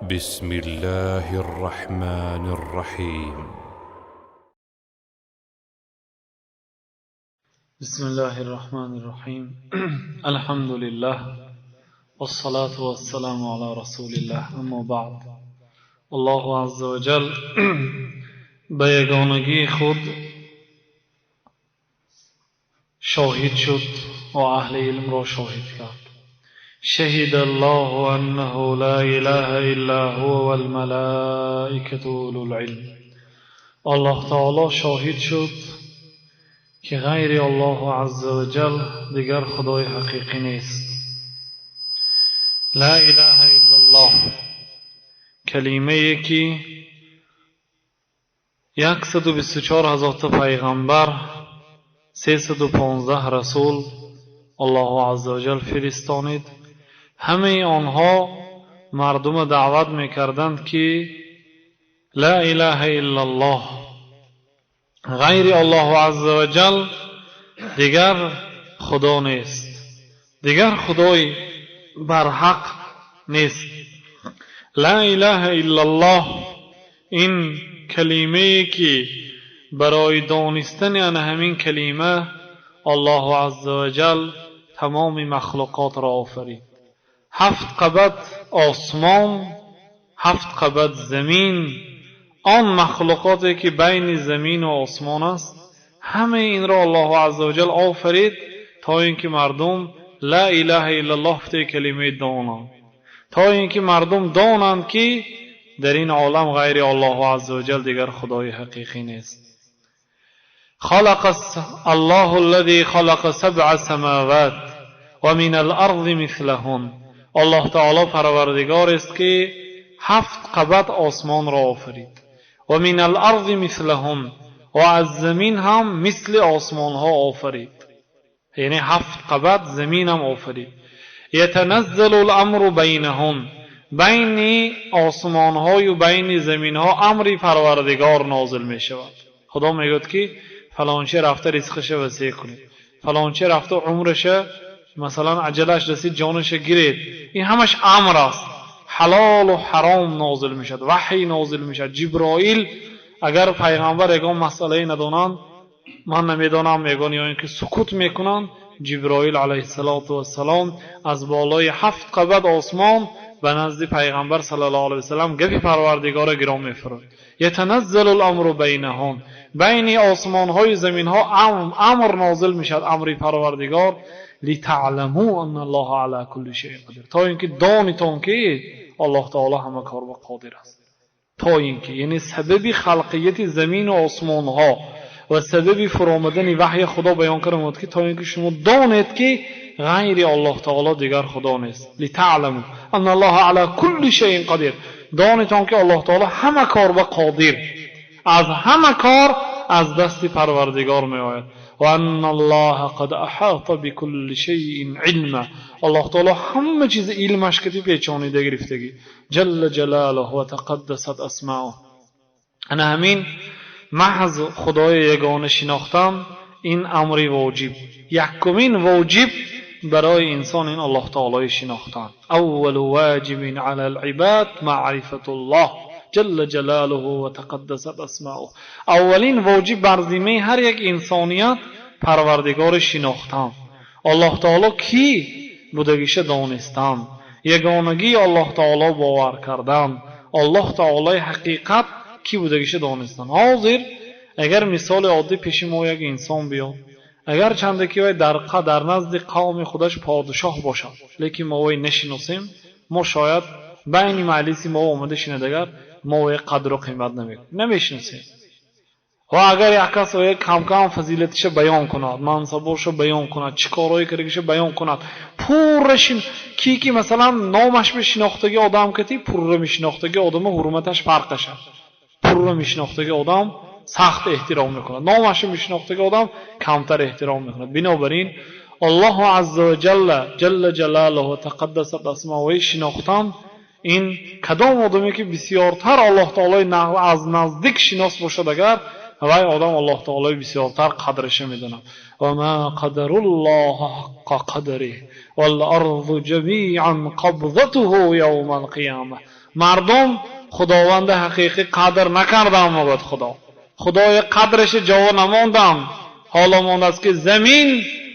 بسم الله الرحمن الرحيم. بسم الله الرحمن الرحيم. الحمد لله والصلاة والسلام على رسول الله. اما بعد، الله عز وجل به یگانگی خود شاهد شد و اهل علم را شاهد کرد. شهد الله انه لا اله الا هو والملائكة اولو العلم. الله تعالی شاهد شد که غیر الله عز وجل دیگر خدای حقیقی نیست. لا اله الا الله کلمه ای که 124 هزار تا پیغمبر، 315 رسول الله عز وجل فرستانید. همه آنها مردم دعوت میکردند که لا اله الا الله، غیر الله عز وجل دیگر خدا نیست، دیگر خدای برحق نیست. لا اله الا الله این کلمه ای که برای دانستن آن همین کلمه الله عز وجل تمام مخلوقات را آفرید. 7 قبط آسمان، 7 قبط زمین، آن مخلوقاتی که بین زمین و آسمان است، همه این را الله عز وجل آفرید تا اینکه مردم لا اله الا الله گفته کلمه دانند، تا اینکه مردم دانند که در این عالم غیر الله عز وجل دیگر خدای حقیقی نیست. خلق الله الذي خلق 7 سماوات و من الارض مثلهن. الله تعالی پروردگار است که 7 قبط آسمان را آفرید و من الارض مثلهن، و از زمین هم مثل آسمان ها آفرید، یعنی 7 قبط زمین هم آفرید. یتنزل الامر بینهم، بین آسمان های و بین زمین ها امری پروردگار نازل می شود. خدا میگوید که فلانچه رفته رزقش وسیع کنید، فلانچه رفته عمرش مثلا عجلش رسید جانش گیرید. این همش امر است. حلال و حرام نازل می شود، وحی نازل می شود. جبرائیل اگر پیغمبر یگان مسئله ندانند، من نمیدانم میگن یا اینکه سکوت میکنند، جبرائیل علیه السلام از بالای 7 قبط آسمان به نزد پیغمبر صلی الله علیه وسلم گپی پروردگار گرام میفرماید. یتنزل الامر بینهم، بین آسمان های زمین ها امر نازل میشد، امر پروردگار. لتعلموا ان الله علی کل شیء قدیر، تا اینکه دانیتون که الله تعالی همه کار با قادر است. تا اینکه یعنی سبب خلقیت زمین و آسمان ها و سبب فرآمدن وحی خدا بیان کرد که تا اینکه شما دانید که غیر الله تعالی دیگر خدا نیست. لتعلموا ان الله علی کل شیء قدیر، دانیتون که الله تعالی همه کار با قادر، از همه کار از دست پروردگار می آید. و ان الله قد احاط بكل شیء علما، الله تعالی همه چیز علمش کتی پیچانیده گرفتگی. جل جلاله و تقدست اسماؤه. انا همین محض خدای یگانه شناختن این امر واجب، یکمین واجب برای انسان این الله تعالی شناختن. اول واجب علی العباد معرفت الله جل جلاله و تقدست اسماؤه. اولین واجب بر ذمه هر یک انسانیت پروردگار شناختن، الله تعالی کی بودگیش دانستن، یگانگی الله تعالی باور کردن، الله تعالی حقیقت کی بودگیش دانستن. حاضر اگر مثال عادی پیش ما یک انسان بیاد، اگر چنده که وی در نزد قوم خودش پادشاه باشد، لیکن ما وی نشناسیم، ما شاید بین مجلسی ما آمده شنیدگر ما وی قدر و قیمت نمیشناسیم. و اگر یک کس وی کم کم فضیلتش بیان کند، منصبش بیان کند، چی کارهایی کردگیش بیان کند، پورشین کی که مثلا نامش به شناختگی آدم کتی پور میشناختگی آدم حرمتش فرق شد. پور میشناختگی آدم سخت احترام میکند، نامش میشناختگی آدم کمتر احترام میکند. بنابراین الله عز وجل جل جلاله و تقدست اسماء شناختن این کدام آدمی که بسیارتر الله تعالی از نزدیک شناس باشد اگر Вай одам Аллоҳ таолои бисёртар қадраша медонад. Ва ма қадаруллоҳа ҳаққа қадриҳ вал арзу ҷамиан қабзатуҳу явмал қиёма. Мардум Худованда ҳақиқӣ қадр накардам, мегӯяд Худо. Худои қадраша ҷаво намондам. Ҳоло мондааст, ки замин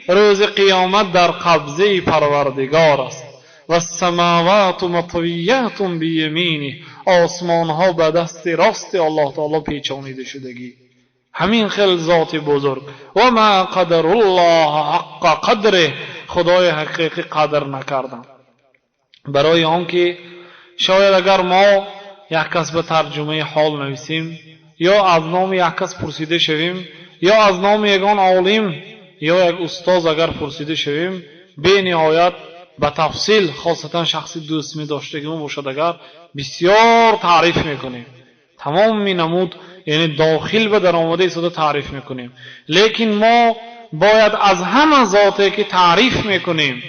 рӯзи қиёмат дар қабзаи Парвардигор аст. Вассамавату матвиятун бияминих. Осмонҳо ба дасти рости Аллоҳ таоло печонида шудагӣ. Ҳамин хел зоти бузург. Ва ма қадаруллоҳа ҳаққа қадриҳ. Худои ҳақиқӣ қадр накардам. Барои он ки шояд агар мо як кас ба тарҷумаи ҳол нависем, ё аз номи як кас пурсида шавем, ё аз номи ягон олим ё як устоз агар пурсида шавем, бениҳоят ба тафсил, хосатан шахси дӯст медоштагимо бошад, агар бисёр таъриф мекунем, тамоми намуд, яъне дохил ба даромада истода таъриф мекунем. Лекин мо бояд аз ҳама зоте ки таъриф мекунем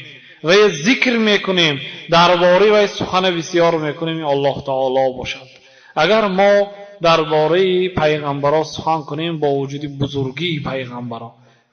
ва зикр мекунем, дар бораи вай сухана бисёр мекунем, Аллоҳ таоло бошад. Агар мо дар бораи пайғамбаро сухан кунем, бо вуҷуди бузургии пайғамбаро,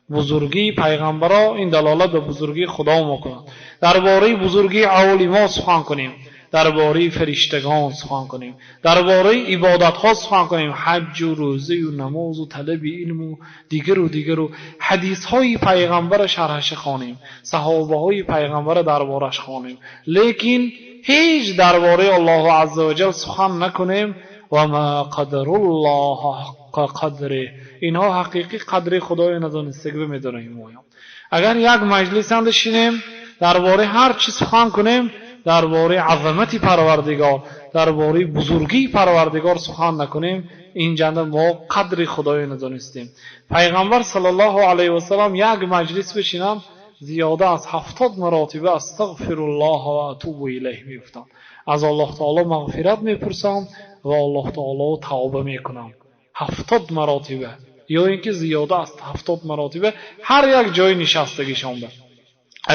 бузургии пайғамбаро ин далолат ба бузургии Худо мекунад, дар бораи бузургии олимо сухан кунем, дар бораи фариштагон сухан кунем, дар бораи ибодатҳо сухан кунем, ҳаҷҷу рӯзаю намозу талаби илму дигару дигару, ҳадисҳои пайғамбара шарҳаша хонем, саҳобаҳои пайғамбара дар бораш хонем, лекин ҳеҷ дар бораи Аллоҳу азза ва ҷал сухан накунем. Ва ма қадаруллоҳа ҳаққа қадриҳ. Инҳо ҳақиқӣ қадри Худоё надонистагӣ медонем. Моям агар як маҷлисанда шинем, дар бораи ҳар чӣ сухан кунем, дар бораи азамати Парвардигор, дар бораи бузургии Парвардигор сухан накунем, ин ҷанда мо қадри Худоё надонистем. Пайғамбар саллаллоҳу алайҳи васалам як маҷлис бишинам, зиёда аз 70 маротиба астағфируллоҳ ва атубу илайҳ мегуфтанд. Аз Аллоҳ таоло мағфират мепурсам ва Аллоҳ таоло тавба мекунам. 70 маротиба ё ин ки зиёда аз 70 маротиба ҳар як ҷои нишастагишонда.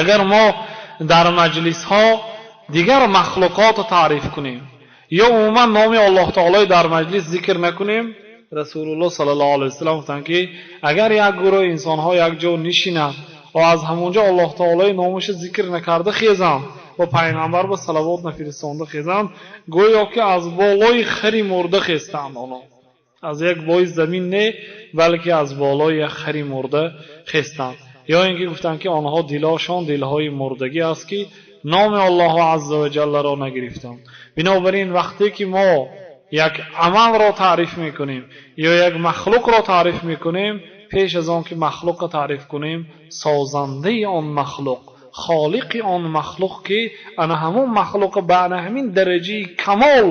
Агар мо дар маҷлисҳо дигар махлуқотро таъриф кунем ё умуман номи Аллоҳ таолои дар маҷлис зикр накунем, Расулуллоҳ саллаллоҳу алайҳи васаллам гуфтанд, ки агар як гурӯҳ инсонҳо як ҷо нишинанд ва аз ҳамон ҷо Аллоҳ таолои номаша зикр накарда хезанд ва пайғамбар ба салавот нафиристонда хезанд, гӯё ки аз болои хари мурда хестанд. Онҳо аз як бои замин не, балки аз болои як хари мурда хестанд. Ё ин ки гуфтанд, ки онҳо дилошон дилҳои мурдагӣ аст, ки номи Аллоҳу азза ва ҷалларо нагирифтанд. Бинобар ин вақте ки мо як амалро таъриф мекунем ё як махлуқро таъриф мекунем, пеш аз он ки махлуқро таъриф кунем, созандаи он махлуқ, холиқи он махлуқ, ки ана ҳамон махлуқро ба ана ҳамин дараҷаи камол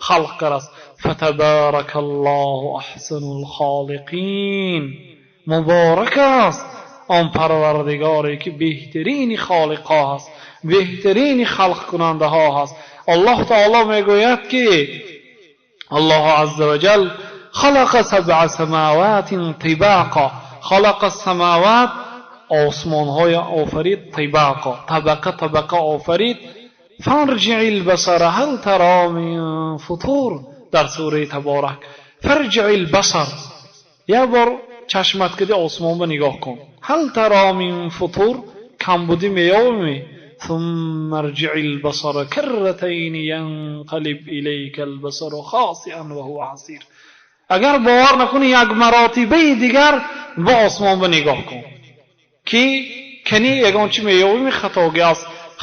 халқ кардааст. Фатабарака Аллоҳу аҳсанул холиқин. Муборак аст он Парвардигоре, ки беҳтарини холиқҳо ҳаст, беҳтарини халқкунандаҳо ҳаст. Аллоҳ таоло мегӯяд, ки Аллоҳу азза ва ҷал халақа сабъа самаватин тибоқа. Халақа самават, осмонҳоя офарид, тибоқа, табақа табақа офарид. Фарҷиъи лбасара ҳал тара мин футур. Дар сураи Таборак: фарҷиъи лбасар, як бор чашмат киди осмон ба нигоҳ кун, ҳал тара мин футур, камбудӣ меёбӣ? ثم ارجع البصر كرتين ينقلب إليك البصر خاسئا وهو حسير. Агар бовар накунӣ, як маротибаи дигар ба осмон ба нигоҳ кун, ки кани ягон чӣ меёбӣ хатогӣ аз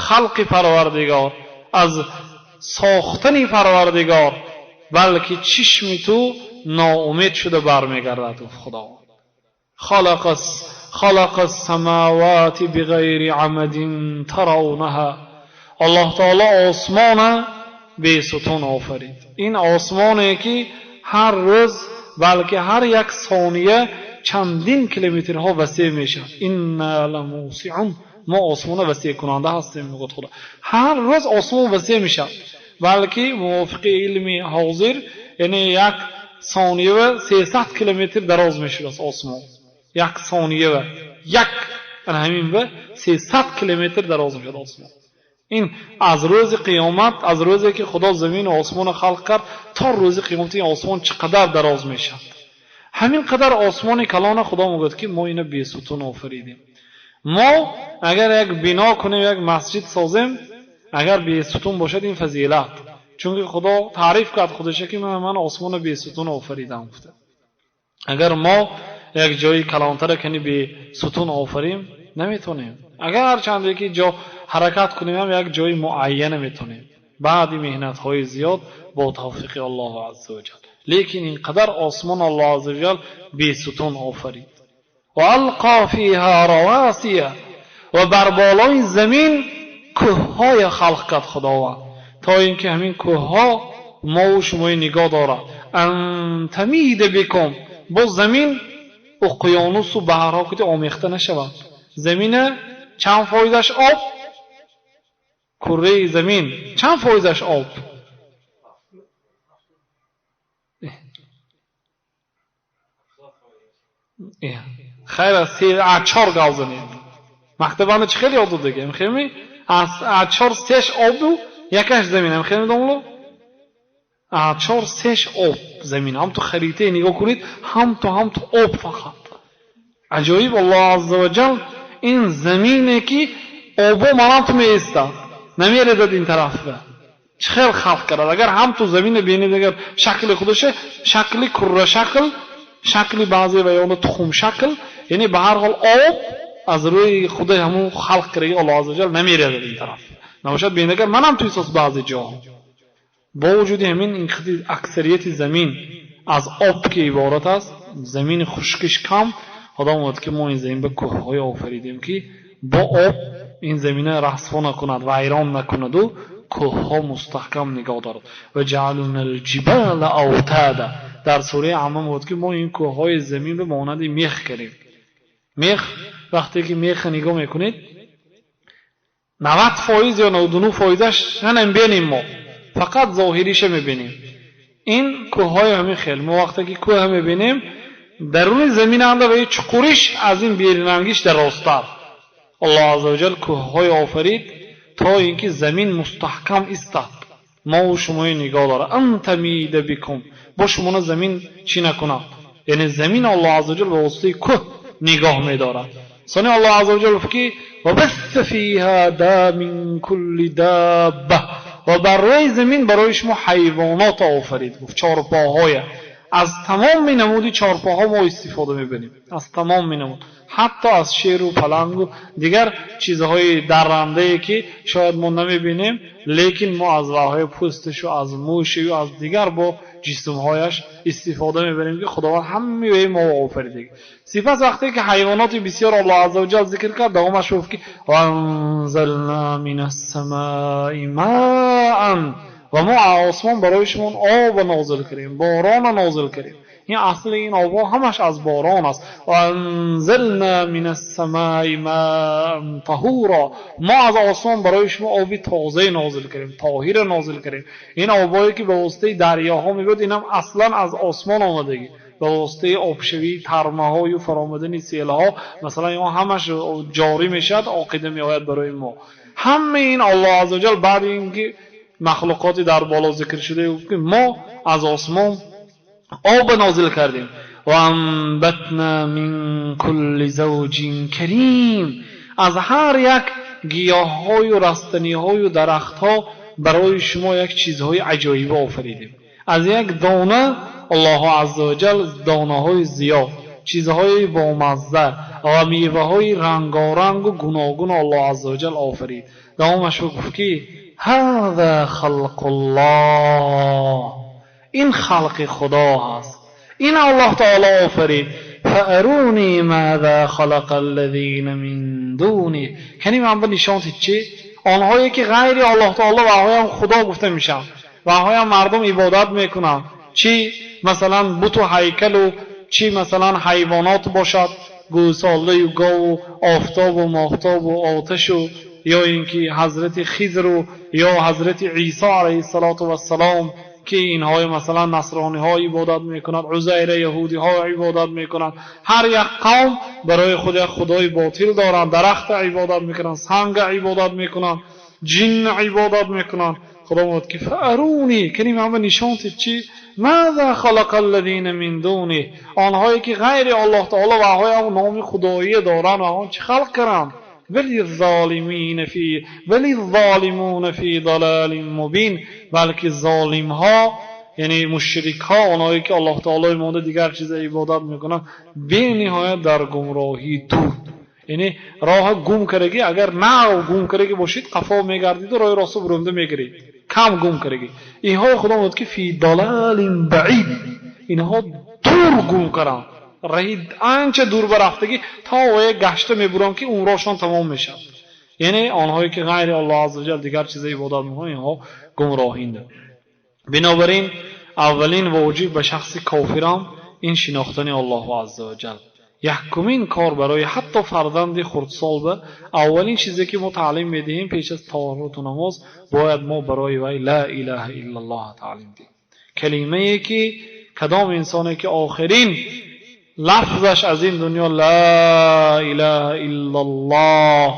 халқи Парвардигор, аз сохтани Парвардигор, балки чишми ту ноумед шуда бармегардад, гуфт Худованд. خلق السماوات بغير عمد ترونها. Аллоҳ таоло осмона бесутун офарид. Ин осмоне ки ҳар рӯз, балки ҳар як сония чандин километрҳо васеъ мешавад. Инна ламусиун, мо осмона васеъкунанда ҳастем, мегӯяд Худо. Ҳар рӯз осмон васеъ мешавад, балки мувофиқи илми ҳозир, яъне як сониява 300 километр дароз мешудааст осмон. Як сониява, як ана ҳамин ба 300 километр дароз мешавад осмон. Ин аз рӯзи қиёмат, аз рӯзе ки Худо замину осмонро халқ кард, то рӯзи қиёмат ин осмон чӣ қадар дароз мешавад. Ҳамин қадар осмони калона Худо мегӯяд, ки мо ина бесутун офаридем. Мо агар як бино кунем, як масҷид созем, агар бесутун бошад, ин фазилат. Чунки Худо таъриф кард худашо, ки ман осмонро бесутун офаридам гуфта. Агар мо як ҷои калонтара кани бесутун офарем, наметонем. Агар ҳарчанде ки ҷо ҳаракат кунем, ҳам як ҷои муайяна метонем. Баъди меҳнатҳои зиёд бо тавфиқи Аллоҳу азза ва ҷал. Лекин ин қадар осмон Аллоҳ азза ва ҷал бесутун офарид. Ва алқо фиҳа равасия, ва бар болои замин кӯҳҳоя халқ кард Худованд, то ин ки ҳамин кӯҳҳо мову шумои нигоҳ дорад. Ан тамида бикум, боз замин уқёнусу баҳрҳо ки омехта нашавад. Замина чанд фоизаш об? Курраи замин чанд фоизаш об? Хайр, чор гав занед. Мактабани чӣ хел ёд додагем? Хеми? Аз чор сеш обу якаш замин. Ам хел медонло? Чор сеш об замин. Ҳам ту харитае нигоҳ кунед, ҳам ту об фақат. Аҷоиб, Аллоҳ азза ва ҷал ин замине ки обо манам ту меистад, намередад ин тарафа. Чӣ хел халқ кард? Агар ҳам ту замина бинед, агар шакли худаша, шакли курра шакл, шакли баъзе ва ёна тухм шакл, яъне ба ҳар ҳол об аз рӯи худи ҳамун халқ кардаги Аллоҳ азза ва ҷал намередад ин тараф. Набошад бинед, агар манам ту эҳсос баъзе ҷоҳо. Бо вуҷуди ҳамин ин қадри аксарияти замин аз об ки иборат аст, замини хушкиш кам, Худо мегӯяд, ки мо ин замин ба кӯҳҳое офаридем, ки бо об ин замина расво накунад, вайрон накунаду кӯҳҳо мустаҳкам нигоҳ дорад. Ва ҷаална алҷибала автада. Дар сураи Амма мегӯяд, ки мо ин кӯҳҳои замин ба монанди мех кардем. Мех, вақте ки меха нигоҳ мекунед, 90% ё 99%-аш нанем мо, фақат зоҳириша мебинем. Ин кӯҳҳои ҳамин хел. Мо вақте ки кӯҳ мебинем, даруни замин анда ва чуқуриш аз ин беринангиш дарозтар. Аллоҳ азза ва ҷал кӯҳҳои офарид то ин ки замин мустаҳкам истад. Мову шумои нигоҳ дорад. Ан тамида бикум, бо шумоно замин чӣ накунад. Яъне замин Аллоҳ азза ва ҷал ба воситаи кӯҳ нигоҳ медорад. Сони Аллоҳ азза ва ҷал гуфт, ки ва басса фиҳа мин кулли дабба, ва бар рӯи замин барои шумо ҳайвонот офарид. Гуфт чорпоҳоя. Аз тамоми намуди чорпоҳо мо истифода мебарем. Аз тамоми намуд, ҳатто аз шеру палангу дигар чизҳои даррандае ки шояд мо намебинем, лекин мо аз ваҳои пӯсташу аз мӯшию аз дигар бо ҷисмҳояш истифода мебарем, ки Худованд ҳамаи мо офарида. Сипас вақте ки ҳайвоноти бисёр Аллоҳ азза ва ҷал зикр кард, давомаш гуфт, ки ваанзална минас самаи маан, ва мо аз осмон барои шумо об нозил кардем, борона нозил кардем. Ин асли ин обҳо ҳамаш аз борон аст. Ваанзална минас самаи маан таҳура, мо аз осмон барои шумо оби тозае нозил кардем, тоҳира нозил кардем. Ин обҳое ки ба воситаи дарёҳо мебиёд, инам аслан аз осмон омадагӣ, ба воситаи обшавии тармаҳою фаромадани селҳо, масалан, инҳо ҳамаш ҷорӣ мешавад, оқида меояд барои мо. Ҳамаи ин Аллоҳ азза ва ҷал баъди ин ки махлуқоти дар боло зикр шуда гуфт, ки мо аз осмон об нозил кардем. Ва анбатна мин кулли завҷин карим, аз ҳар як гиёҳҳою растаниҳою дарахтҳо барои шумо як чизҳои аҷоибе офаридем. Аз як дона Аллоҳу азза ва ҷал донаҳои зиёд, чизҳои бомазза ва меваҳои рангорангу гуногун Аллоҳ азза ва ҷал офарид. Давомаш гуфт, ки ҳаза халқуллоҳ, ин халқи Худо ҳаст, ин Аллоҳ таоло офарид. фаарунӣ маза халақа аллазина мин дуних, кани ман ба нишон дид чи онҳое ки ғайри Аллоҳ таоло ваҳоям Худо гуфта мешаванд, ваҳоям мардум ибодат мекунанд, чи масалан буту ҳайкалу, чи масалан ҳайвонот бошад, гӯсолаю гову офтобу моҳтобу оташу, ё ин ки ҳазрати Хизру ё ҳазрати Исо алайҳиссалоту вассалом, ки инҳои масалан насрониҳо ибодат мекунанд, Узайра яҳудиҳо ибодат мекунанд. Ҳар як қавм барои худ як худои ботил доранд, дарахта ибодат мекунанд, санга ибодат мекунанд, ҷинна ибодат мекунанд. Худо мегӯяд, ки фаарунӣ, кани ман ба нишон дид чи ماذا خلق الذين من دونه. آنهایی که غیر الله تعالی و آنها نام خدایی دارند و آنها چی خلق کردند؟ ولی الظالمین فی ولی الظالمون فی ضلال مبین. بلکه ظالم ها یعنی مشرک ها، آنهایی که الله تعالی مانده دیگر چیز عبادت میکنند، بی نهایت در گمراهی دور، یعنی راه گم کردگی. اگر نه گم کردگی باشید قفا میگردید و راه راست برونده میگیرید، کم گم کردگی. اینها خدا میگه که فی ضلال بعید، اینها دور گم کردند، راهی آنچه دور برفتگی تا وای گشته میبرم که عمرشان تمام میشد. یعنی آنهایی که غیر الله عزوجل دیگر چیز عبادت میکنند اینها گمراهیند. بنابراین اولین واجب به شخص کافرم این شناختن الله عزوجل. یکمین کار برای حتی فرزند خردسال به اولین چیزی که ما تعلیم میدهیم پیش از طهارت و نماز، باید ما برای وی لا اله الا الله تعلیم دهیم. کلمه ای که کدام انسانی که آخرین لفظش از این دنیا لا اله الا الله،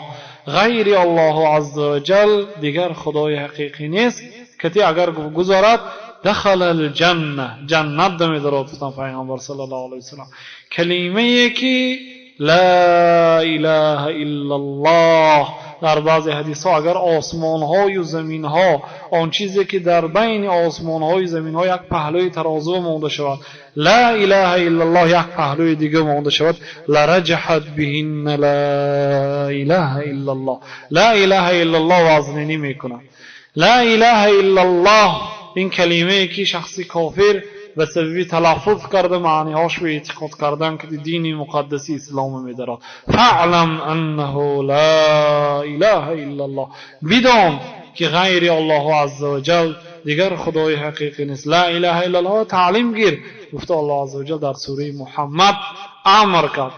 غیر الله عزوجل دیگر خدای حقیقی نیست، کتی اگر گذارد دخل الجنه، جنت دمی درات گفتن پیغمبر صلی الله علیه وسلم. کلمه ای که لا اله الا الله، در بعضی حدیث ها اگر آسمان های و زمین ها، آن چیزی که در بین آسمان های و زمین ها یک پهلوی ترازو مانده شود، لا اله الا الله یک پهلوی دیگه مانده شود، لرجحت بهن لا اله الا الله. لا اله الا الله وزنینی میکنه. لا اله الا الله این کلمه ای که شخص کافر به سبب تلفظ کرده معنی هاش و اعتقاد کردن که دین مقدسی اسلام میدارد. فاعلم انه لا اله الا الله، بدان که غیر الله عزوجل دیگر خدای حقیقی نیست. لا اله الا الله تعلیم گیر، گفته الله عزوجل در سوره محمد امر کرد.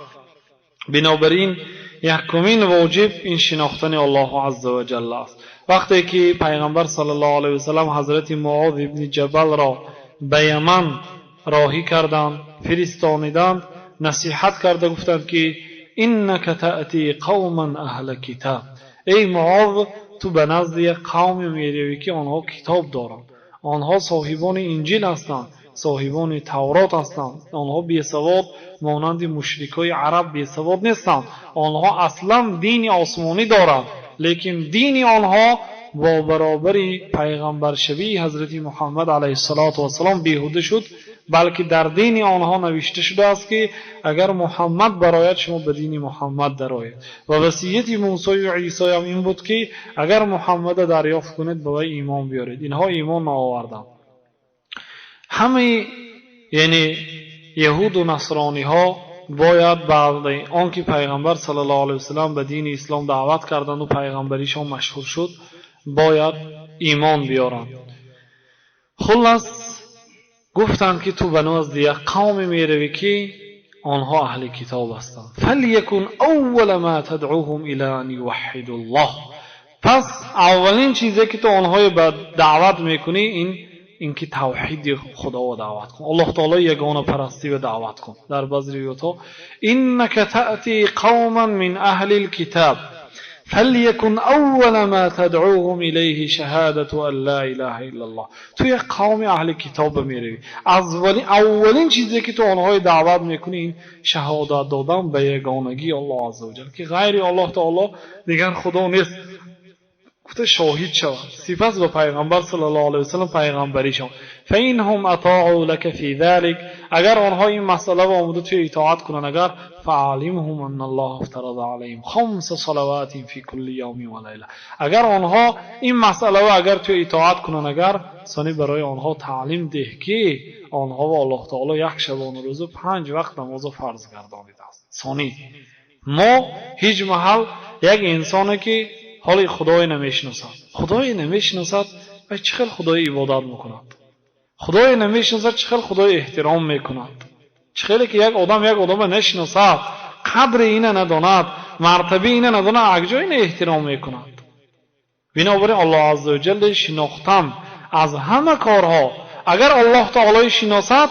بنابراین یکمین واجب این شناختن الله عزوجل است. وقتی که پیغمبر صلی الله علیه و سلم حضرت معاذ ابن جبل را به یمن راهی کردند، فرستانیدند، نصیحت کرده گفتند که انک تأتی قوما اهل کتاب، ای معاذ تو به نزد یک قوم میروی که آنها کتاب دارند، آنها صاحبان انجیل هستند، صاحبان تورات هستند، آنها بیسواد مانند مشرکای عرب بیسواد نیستند، آنها اصلا دین آسمانی دارند، لیکن دین آنها با برابری پیغمبر شوی حضرت محمد علیه السلام بیهوده شد، بلکه در دین آنها نوشته شده است که اگر محمد برایت شما به دین محمد درآیید. و وصیت موسی و عیسی هم این بود که اگر محمد دریافت کنید به وی ایمان بیارید. اینها ایمان نآوردند. همه یعنی یهود و نصرانی ها باید بعد آنکه پیغمبر صلی الله علیه وسلم به دین اسلام دعوت کردند و پیغمبریشان مشهور شد باید ایمان بیارند. خلاص گفتند که تو به نزد یک قوم میروی که آنها اهل کتاب هستند. فلیکن اول ما تدعوهم الی ان یوحدوا الله. پس اولین چیزی که تو آنها به دعوت میکنی این که توحید خدا و دعوت کن، الله تعالی یگانه پرستی و دعوت کن. در بعض روایت‌ها انک تأتی قوما من اهل الكتاب فلیکن اول ما تدعوهم الیه شهادت ان لا اله الا الله. تو یک قوم اهل کتاب میروی، اولین چیزی که تو آنها دعوت میکنی این شهادت دادن به یگانگی الله عزوجل که غیر الله تعالی دیگر خدا نیست، گفته شاهد شود. سپس به پیغمبر صلی الله علیه وسلم پیغمبری شد. فإنهم اطاعوا لك في ذلك، اگر آنها این مسئله و آمده توی اطاعت کنند، اگر فعلمهم ان الله افترض علیهم خمس صلوات فی کل یوم و لیله، اگر آنها این مسئله و اگر توی اطاعت کنند، اگر ثانی برای آنها تعلیم ده که آنها و الله تعالی یک شبانه روز 5 وقت نماز فرض گردانیده است. ثانی ما هیچ محل یک انسانی که حالی خدای نمیشناسد، خدای نمیشناسد و چه خیلی خدای عبادت میکند، خدای نمیشناسد چه خیلی خدای احترام میکند، چه خیلی که یک آدم نشناسد، قدر اینه نداند، مرتبه اینه نداند، اگجا اینه احترام میکند. بنابراین الله عزوجل شناختن از همه کارها، اگر الله تعالی شناسد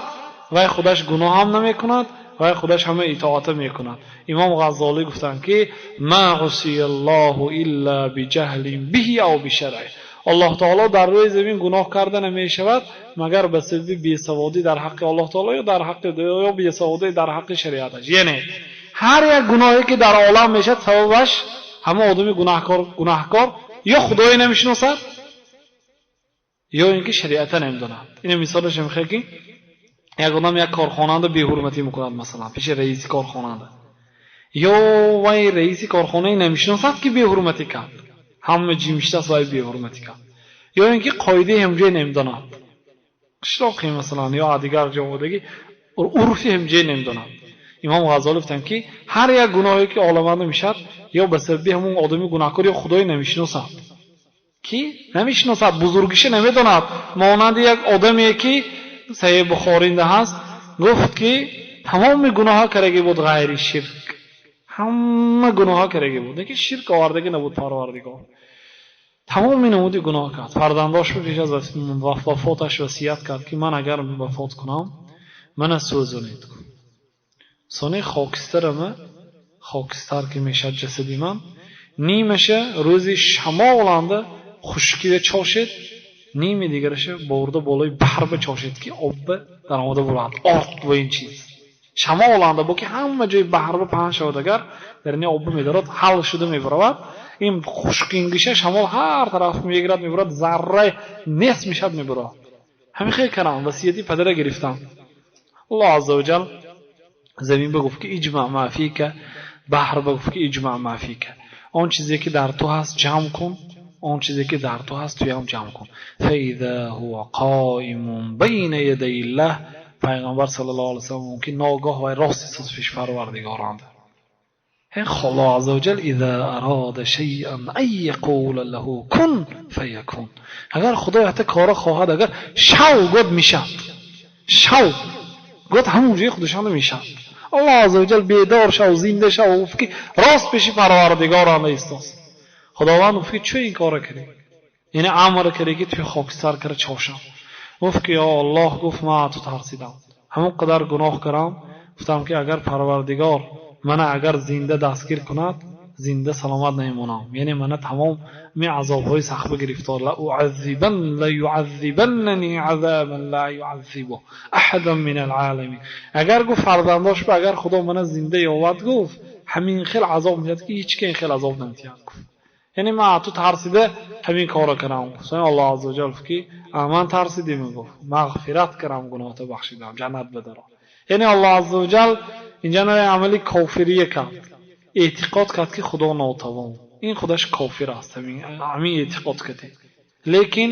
و خودش گناه هم نمیکند و خودش همه اطاعت میکند. امام غزالی گفتند که ما عصی الله الا بجهل به او بشرعه، Аллоҳ таоло дар рӯи замин гуноҳ карда намешавад, магар ба сабаби бесаводӣ дар ҳаққи Аллоҳ таоло ё дар ҳаққи ё бесаводӣ дар ҳаққи шариаташ. Яъне ҳар як гуноҳе ки дар олам мешавад, сабабаш ҳама одами гунаҳкор ё худое намешиносад, ё ин ки шариата намедонад. Ина мисолаш мехоҳад, ки як одам як корхонанда беҳурматӣ мекунад, масалан пеши раиси корхонанда, ё вай раиси корхонае намешиносад, ки беҳурматӣ кард, ҳама ҷимиштааст, вай беҳурматӣ кард, ё ин ки қоидаи ҳамҷое намедонад, қишлоқи масалан ё дигар ҷодаги урфи ҳамҷое намедонад. Имом Ғаззолӣ гуфтанд, ки ҳар як гуноҳе ки оламанда мешавад, ё ба сабаби ҳамон одами гунаҳкор, ё худое намешиносад, ки намешиносад, бузургиша намедонад. Монанди як одаме ки Саҳеҳи Бухоринда ҳаст, гуфт ки тамоми гуноҳҳо кардаги буд ғайри ширк, ҳама гуноҳҳо кардаги буд, лекин ширк овардаги набуд. Парвардигор тамоми намуди гуноҳ кард. Фарзандош пеш аз вафоташ васият кард, ки ман агар вафот кунам, мана сӯзонед, сони хокистарама, хокистар ки мешавад ҷасади ман, нимаша рӯзи шамоланда хушкида чошед, ними дигараша бурда болои баҳр бичошед, ки обба даромада бурад орд. Бо ин чиз шамоланда бо ки ҳама ҷои баҳрба паҳн шавад, агар дар ини обба медорад, ҳал шуда мебаравад. Ин хушкингиша шамол ҳар тараф мегирад, мебарад, зарра нест мешавад, мебарад. Ҳамин хел кардам, васияти падара гирифтам. Аллоҳ азза ваҷал замин ба гуфт, ки اجمع ما فيك, баҳр ба гуфт, ки اجمع ما فيك, он чизе ки дар ту ҳаст, ҷамъ кун, он чизе ки дар ту ҳаст, туям ҷамъ кун. فإذا هو قائم بين يدي الله. Пайғамбар саллаллоҳу алайҳи васаллам ки ногоҳ вай рост истод пеши Парвардигоранд. Аллоҳ азза ваҷал إذا أراد شيئا أن يقول له كن فيكون. Агар Худо якта кора хоҳад, агар шав год, мешавад, шав год, ҳамон ҷои худашонда мешавад. Аллоҳ азза ваҷал бедор шав, зинда шав гуфт, ки рост пеши Парвардигоранда истост. Худованд гуфт, ки чӯ ин кора кардӣ, яъне амр кардӣ, ки туи хокистар кара чошам? Гуфт, ки ё Аллоҳ, гуфт, ман ту тарсидам, ҳамон қадар гуноҳ кардам, гуфтам, ки агар Парвардигор мана агар зинда дастгир кунад, зинда саломат намемонам, яъне мана тамом ми азобҳои сахтба гирифтор, ليعذبنني عذابا لا يعذب أحدا من العالمين. Агар гуфт фарзандош, агар Худо мана зинда ёвад, гуфт, ҳамин хел азоб медиҳад, ки ҳеч ка ин хел азоб намедиҳад, гуфт. Яъне ман ту тарсида ҳамин корро кардам. Гуфт Аллоҳ азза ваҷал, гуфт, ки ман тарсидим, гуфт, мағфират кардам, гуноҳто бахшидам, ҷаннат бадаро. Яъне Аллоҳ азза ваҷал инҷа амали кофирия кард, эътиқод кард, ки Худо нотавон. Ин худаш кофир аст, ҳамин эътиқод кардем. Лекин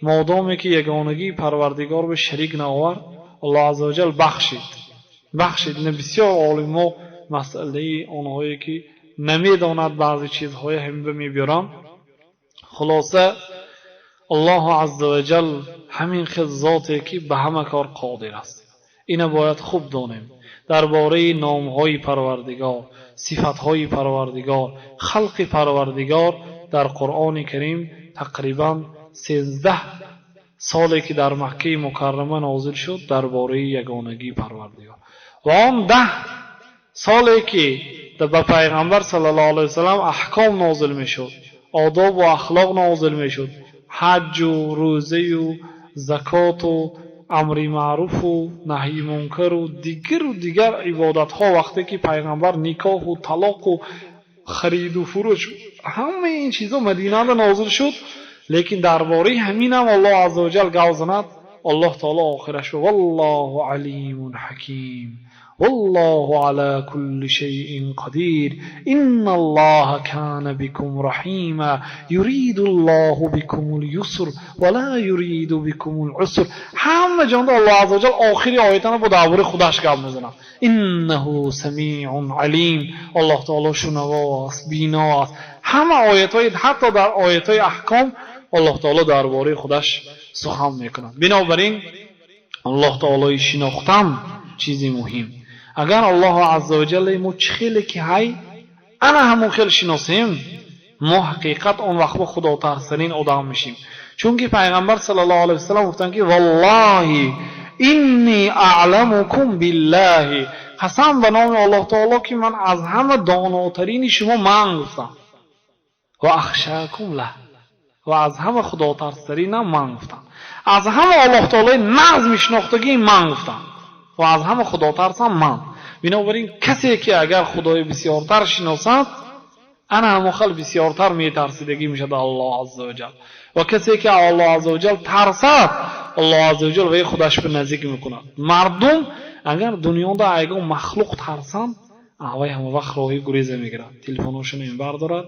модоме ки ягонагии Парвардигор ба шарик наовард, Аллоҳ азза ваҷал бахшид, бахшид. Ина бисёр олимо масъалаи онҳое ки намедонад баъзе чизҳоя ҳамин ба мебиёранд. Хулоса, Аллоҳу азза ваҷал ҳамин хел зоте, ки ба ҳама кор қодир аст. Ина бояд хуб донем дар бораи номҳои Парвардигор, сифатҳои Парвардигор, халқи Парвардигор. Дар Қуръони Карим тақрибан 13 соле ки дар Маккаи Мукаррама нозил шуд, дар бораи ягонагии Парвардигор ва он 10 соле ки ба Пайғамбар саллаллоҳу алайҳи васаллам аҳком нозил мешуд, одобу ахлоқ нозил мешуд, ҳаҷҷу рӯзаю закоту амри маъруфу наҳйи мункару дигару дигар ибодатҳо, вақте ки Пайғамбар никоҳу талоқу хариду фурӯш, ҳамаи ин чизо Мадинада нозил шуд. Лекин дар бораи ҳаминам Аллоҳ азза ваҷал гап занад, Аллоҳ таоло охираш والله عليم حكيم، والله على كل شيء قدير، إن الله كان بكم رحيما، يريد الله بكم اليسر ولا يريد بكم العسر. Ҳама ҷонда Аллоҳ азза ваҷал охири оятана бо дар бораи худаш гап мезанад: إنه سميع عليم. Аллоҳ таоло шунаво аст, бино аст. Ҳама оятҳои, ҳатто дар оятҳои аҳком Аллоҳ таоло дар бораи худаш сухан мекунад. Бинобар ин Аллоҳ таолои шинохтан чизи муҳим. Агар Аллоҳу азза ваҷалла мо чӣ хеле ки ҳай, ана ҳамон хел шиносем, мо ҳақиқат он вақт бо худотарстарин одам мешем. Чунки Пайғамбар саллаллоҳу алайҳи васаллам гуфтанд, ки والله إني أعلمكم بالله, қасам ба номи Аллоҳ таоло, ки ман аз ҳама донотарини шумо ман, гуфтам, وأخشاكم له. Ва аз ҳама худотарстаринам ман гуфтам. Аз ҳама Аллоҳ таолои нағз мешинохтагии ман гуфтам. Ва аз ҳама худотарсам ман. Бинобар ин касе ки агар Худои бисёртар шиносад, ана ҳамон хел бисёртар метарсидагӣ мешавад Аллоҳ азза ва ҷал. Ва касе ки Аллоҳ азза ва ҷал тарсад, Аллоҳ азза ва ҷал вай худаш ба наздик мекунад. Мардум агар дунёда ягон махлуқ тарсанд, вай ҳама вақт роҳи гуреза мегирад. Телефоношро бардорад,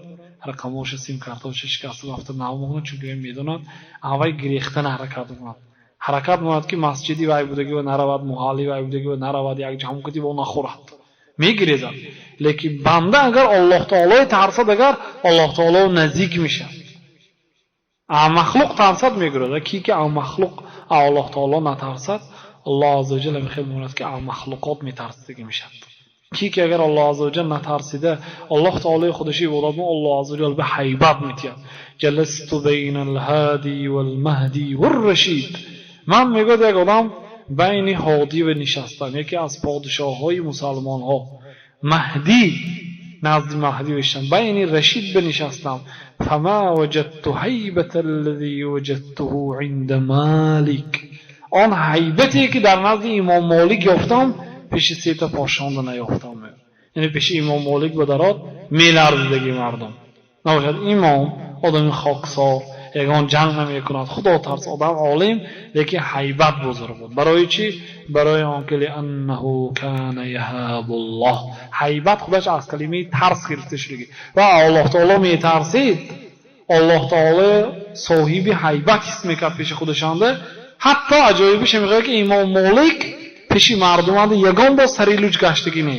рақамҳоша, сим-картаҳоша шикаста рафта нав мекунад, чунки вай медонад, вай гирехтан ҳаракат мекунад. Ҳаракат мекунад, ки масҷиди вай будагӣ наравад, муҳалли вай будагӣ наравад, як ҷамъкати во нахӯрад. Мегирезад. Лекин банда агар Аллоҳ таолои тарсад, агар Аллоҳ таоло наздик мешавад. А махлуқ тарсад, мегирад. Ки ки а махлуқ Аллоҳ таоло натарсад, Аллоҳ азза ва ҷалла мехел мемонад, ки а махлуқот метарсидагӣ мешавад. Ки ки агар Аллоҳ азза ва ҷалла натарсида, Аллоҳ таолои худаши ибодат мекунад, Аллоҳ азза ва ҷалла ба ҳайбат метиҳад. Ҷаласту байна ал-ҳоди вал-маҳди вар-рашид. Ман, мегӯяд, як одам байни ҳодӣ ва нишастам, яке аз подшоҳҳои мусалмонҳо, Маҳдӣ, назди Маҳдӣ нишастам, байни Рашид бинишастам. Фама ваҷадту ҳайбата аллази ваҷадтуҳу инда Малик. Он ҳайбате ки дар назди Имом Молик ёфтам, пеши сета подшоҳонда наёфтам. Яъне пеши Имом Молик ба дарод меларзидаги мардум. Набошад, имом одами хоксор, ягон ҷанг намекунад, худотарс одам, олим, лекин ҳайбат бузург буд. Барои чӣ? Барои он ки лианнаҳу кана яҳабуллоҳ. Ҳайбат худаш аз калимаи тарс гирифта шудагӣ ва Аллоҳ таоло метарсид, Аллоҳ таоло соҳиби ҳайбат ҳис мекард пеши худашонда. Ҳатто аҷоибиш мехоҳад, ки Имом Молик пеши мардуманда ягон бор сари луҷ гаштагӣ не.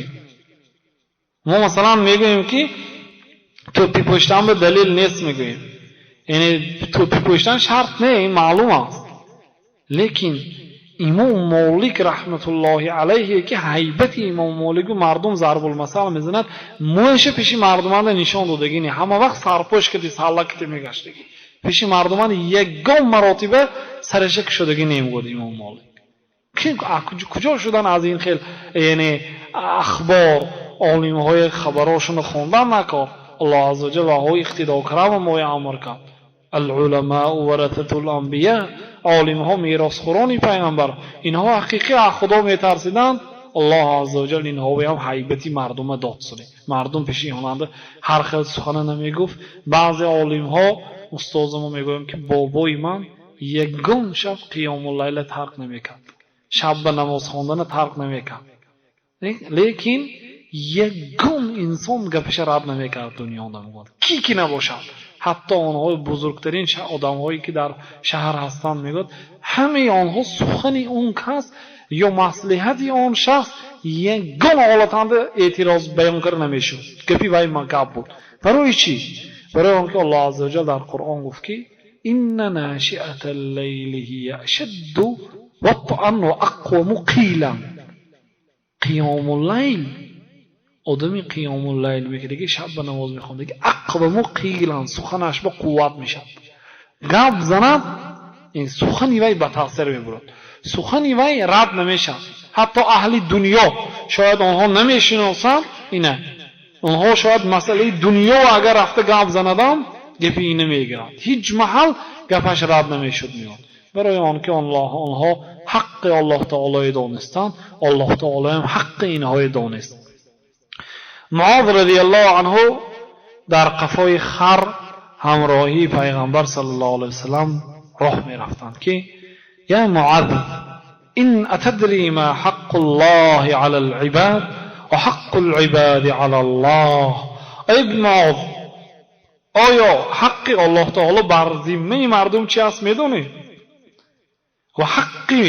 Мо масалан мегӯем, ки тӯпи пӯштан ба далел нест, мегӯем. Яъне тӯпи пӯштан шарт не, ин маълум аст. Лекин Имом Молик раҳматуллоҳи алайҳи, ки ҳайбати Имом Молику мардум зарбулмасал мезанад, мӯяша пеши мардуманда нишон додагӣ не, ҳама вақт сарпӯш кади, салла кати мегаштагӣ. Пеши мардуманда ягон маротиба сараша кушодагӣ немегӯяд Имом Молик. Куҷо шудан аз ин хел, яъне ахбор, олимҳои хабарошонро хондан накор. Аллоҳ азза ва ҷалла ваҳои иқтидо кардан моя амр кард. Ал-уламау варататул анбия, олимҳо меросхӯрони пайғамбар. Инҳо ҳақиқӣ аз Худо метарсиданд. Аллоҳ азза ва ҷалл инҳоям ҳайбати мардума дод суде. Мардум пеши инҳонанда ҳар хел сухана намегуфт. Баъзе олимҳо, устозамо мегӯям, ки бобои ман ягон шаб қиёмуллайла тарк намекард. Шаб ба намоз хондана тарк намекард. Лекин ягон инсон гапаша рад намекард дунёда, мегӯяд. Ки ки набошад. Ҳатто онҳои бузургтарин одамҳое ки дар шаҳр ҳастанд, мегӯяд, ҳамаи онҳо сухани он кас ё маслиҳати он шахс ягон ҳолатанда эътироз баён карда намешуд. Гапи вай гап буд. Барои чӣ? Барои он ки Аллоҳ азза ва ҷалл дар Қуръон гуфт, ки инна нашиата ллайли ҳия ашадду ватъан ва ақваму қийлан. Қиёмуллайл, одами қиёмуллайл мекардаги, шаб ба намоз мехондаги, ақваму қийлан, суханаш ба қувват мешавад. Гап занад, сухани вай ба таъсир мебурад, сухани вай рад намешавад. Ҳатто аҳли дунё шояд онҳо намешиносанд ина, онҳо шояд масъалаи дунё агар рафта гап занадам, гапи ина мегиранд, ҳеҷ маҳал гапаш рад намешуд, меёд. Барои он ки онҳо ҳаққи Аллоҳ таолое донистанд, Аллоҳ таолоям ҳаққи инҳое донист. Муоз радиаллоҳу анҳу дар қафои хар ҳамроҳии Пайғамбар саллаллоҳу алайҳи васаллам роҳ мерафтанд, ки я Муаз, ин атадри ма ҳаққу ллоҳи ала либад ва ҳаққу либади ала ллоҳ? Эй Муоз, оё ҳаққи Аллоҳ таоло бар зиммаи мардум чи аст, медонӣ, ва ҳаққи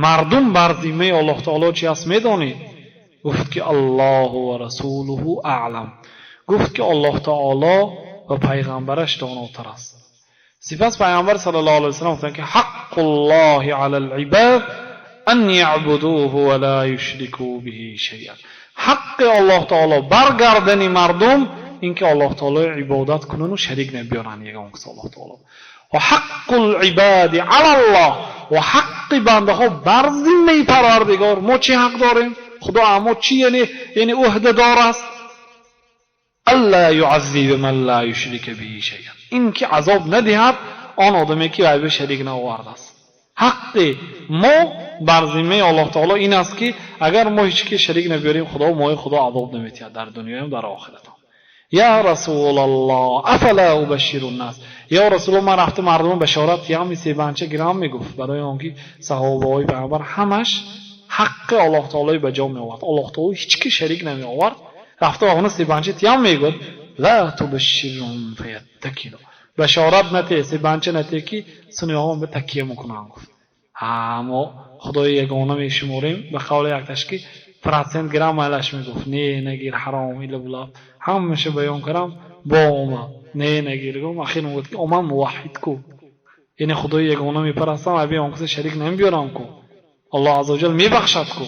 мардум бар зиммаи Аллоҳ таоло чи аст, медонӣ? Гуфт, ки Аллоҳу ва расулуҳу аълам. Гуфт, ки Аллоҳ таоло ва пайғамбараш донотар аст. Сипас Пайғамбар саллаллоҳу алайҳи васаллам гуфтанд, ки ҳаққуллоҳи ала либад ан яъбудуҳу ва ла юшрикӯ биҳи шайъан. Ҳаққи Аллоҳ таоло бар гардани мардум ин ки Аллоҳ таоло ибодат кунану шарик набиёранд ягон кас Аллоҳ таоло. Ва ҳаққул ибади алаллоҳ, ва ҳаққи бандаҳо бар зиммаи Парвардигор. Мо чӣ ҳақ дорем? Худо мо чӣ, яъне ӯҳдадор аст? Алла юаззиба ман ла юшрика биҳи шайъан. Ин ки азоб надиҳад он одаме ки вай ба шарик наовардааст. Ҳаққи мо бар зиммаи Аллоҳ таоло ин аст, ки агар мо ҳеч ки шарик набиёрем, Худо мои Худо азоб наметиҳад дар дунёям, дар охиратам. Я Расулаллоҳ, афала убашширу ннас? Ё Расулаллоҳ, ман рафта мардума башорат диҳам, себанча гирам? Мегуфт. Барои он ки саҳобаҳои пайғамбар ҳамаш ҳаққи Аллоҳ таолои ба ҷо меовард, Аллоҳ таоло ҳеч ки шарик намеовард. Рафта охуна себанча тиям, мегӯяд: ла тубашширҳум фаяттакилу, башорат нате, себанча нате, ки сунёҳон ба такия мекунанд. Гуфт: ҳа, мо Худои ягона мешуморем. Ба қавли якташ ки процент гирам, майлаш, мегуфт: не, нагир, ҳаром ила булаб. Ҳамаша баён кардам, бо омад: не, нагир. Гуфт, ахир мегуфт ки ман муваҳҳид ку, яъне Худои ягона мепарастам, аби он каса шарик намебиёрам ку, Аллоҳ азза ваҷал мебахшад ку.